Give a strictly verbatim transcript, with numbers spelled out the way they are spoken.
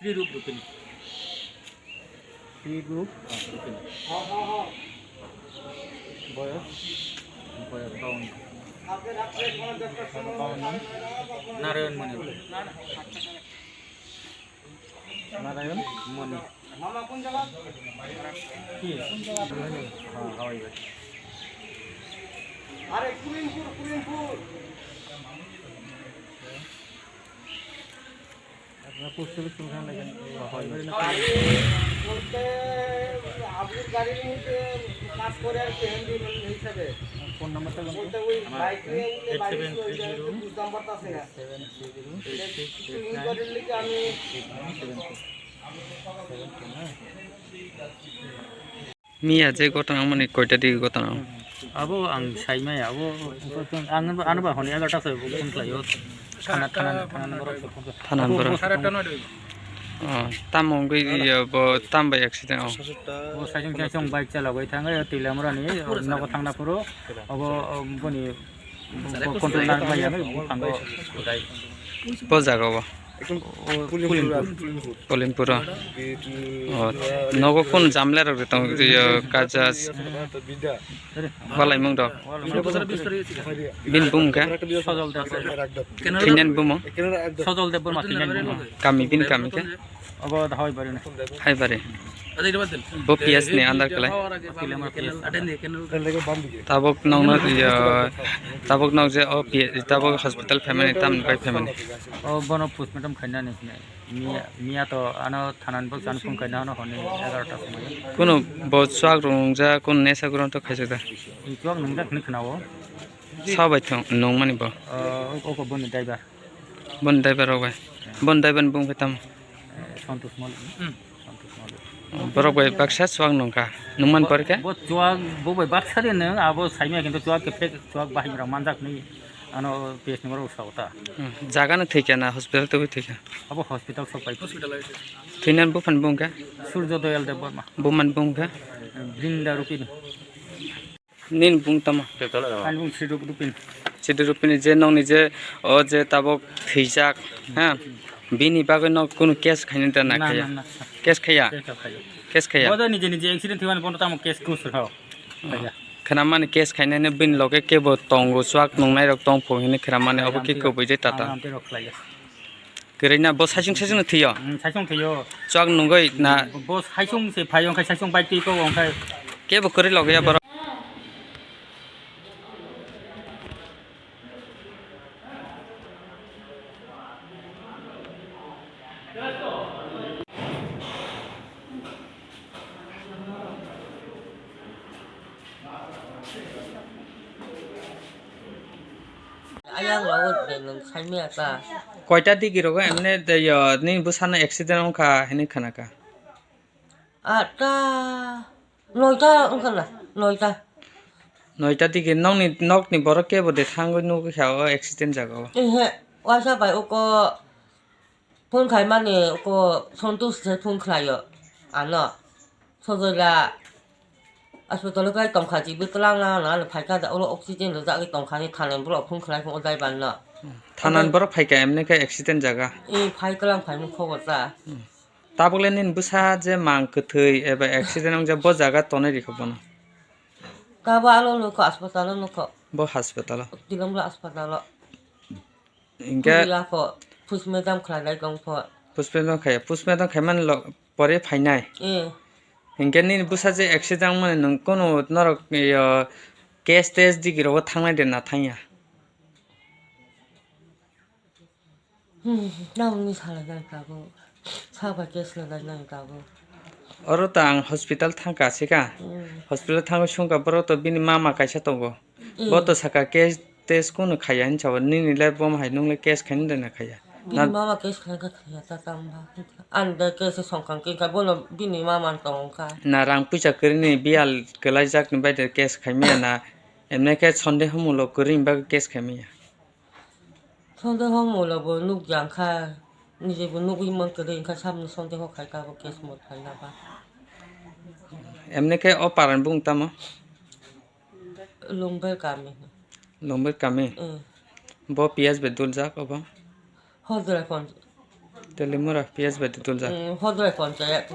Three group Rupini. Three group? Ah, Rupini. Boyos? Boyos, Pawan. Pawan nam? Narayan Mani. Narayan? Mani. Ki? Ah, hawai bai. Are, Kurinpur, Kurinpur. Apna post office কোনখানে লেখেন? বলতে আবুর গাড়ির মধ্যে কাজ করে আর কি, হ্যান্ডিম্যান হিসাবে। ফোন নাম্বারটা বলুন তো। বলতে ওই আমার বাইক নিয়ে উঠলে eight seven three zero ওই যে বুঝ নাম্বারটা আছে না। Seven three zero ওই গাড়ির লিখে আমি eight nine seven two। Seven two না? Miya je gotang mani koita di gotang. Abo ang saimaya, abo ang ano ba honi egarta se phone khlaio. Thana, thana, thana number se phone. Thana number. Abo sara tano de. Oh, tamo wngwi ya bo tam bai accident o. O saisung saisung bike chalogwi thango, Tilamura ni nogo thangna phuru. Abo, um, boni control nang maya wngwi buphango. Bo jaga o. Ekdom o, Kulimpur. Kulimpur. Kulimpur o. O, nogo kun jamle rok tong yo kaja. Balai mung dok. Bin bung khe? Sojol Deb. Thwinan bumung? Sojol Deb Borma thwinan bumung. Kami bin kami khe? Obo da Haibari ni. Haibari. Bo P S ni under khlai. Kilometer P S. Tabok nokno, ya, tabok nok je o P-, tabok hospital family tam kai family. O bono postmortem khainani hinwi. Miya, miya to ano thanan bo chan phung kaina ano honi egarta somoi. Kuno bo chuak rung ja, kun nesa guron to khaisa da. Chuak nung jak ni khna o. Sa bai thong nung mani bo. O, o ko boni driver. Boni driver rok bai. Boni driver ni bung khe tam. Eh, Santosh Malik. Santosh Malik. Borok bai baksa chuak nung kha. Nung man por khe? Bo chuak bo bai baksa de nung abo saimya kintu chuak ke fake chuak bahai rok manjak ni. Ano P S ni borok sa ta. Hmm. Jaga no thwi kha na hospital twi thwi kha? Abo hospital sok pai. Hospital ai. Thwinan buphan bung kha? Surjo Doyal Deb Borma. Buman bung kha? Brinda Rupini. Nin bung tamo? Ani bung Siduk Rupini. Siduk Rupini je nokni je o je tabok thwijak ha. Bini bagwi no kunu case khaina da na khaya? Na, na, na. Case khaya? Case khaya. Case khaya. Bo je nije nije accident thwimani bono tamo case kusur hao. Khaya. Khwnamani case khainani bini loge kebo tongo, chuak nungnai rok tongpho hinwi khwnamani obo khe kubui je tata. Ang amtwi rok khlaiya. Kwrwi na bo saisung saisung no thwiyo? Hmm, saisung thwiyo. Chuak nungwi na? Bo saisung se phaio, wngkha saisung bike twi ko, wngkha. Kebo kwrwi logiya borok. Ayang lawo de nung saimaya ta. Koita digi rogo emne de yo, nini bwsano accident wngkha hinwi khwnakha. Atta, noita wngkha na, noita. Noita digi nokni, nokni borok kebo de thangwi nugwi kha o accident jaga o. Ehe, waisa bai uko phone khaimani uko Santosh se phone khlaio ano. Sojoila hospital o kai tongkha, chibwi twlang lang lang ano phaikha da, oro oxygen rwjagwi tongkha ni thanai borok phone khlai phungo driver no. Thanani borok phaikha emne khe accident jaga. E phai twlang phaimung khobor ta. Tabukle nini bwsa je mang kwthwi eba accident wngjak bo jaga tonwi rikha bono? Tabo ano nukho, hospital o nukho. Bo hospital o? Tilamura hospital o. Hinkhe? Twi yapho, postmortem khlailai tongpho. Postmortem khaya, postmortem khaimani lo-, pore phainai? Eh. Hinkhe nini bwsa je accident wngmani nwng kunu norok, yo, case test digi rogo thangnai de na thangya? Hmm, tamoni salainani tabuk. Saba case lalainani tabuk. Oro ta ang hospital thangka, sika? Hmm. Hospital thangwi sungka, borok to bini mama kaisa tongo. Hmm. Bo to saka case test kunu khaya hinwi sabo, nini le bomo hai nung le case khaina de na khaya. Bini mama case khaina kha khaya ta tamo ba. Ang de case songkang khe kha bono bini mama tongkha. Na rang puisa kwrwini biyal kwlaijakni bai de case khaimaya na, emne khe sonde humulok kwrwini bagwi case khaimaya. Sondeho molo bo nukjak kha, nije bo nugwi mankha de, wngkha samni sondeho khai ta bo case mo khaina ba. Emne khe o parani bung tamo? Lungber kami. Lungber kami? Mm. Bo P S bai duljak obo? Hojra kon. Telimura piyaj bai tutuljak. Hodrai ponchayat.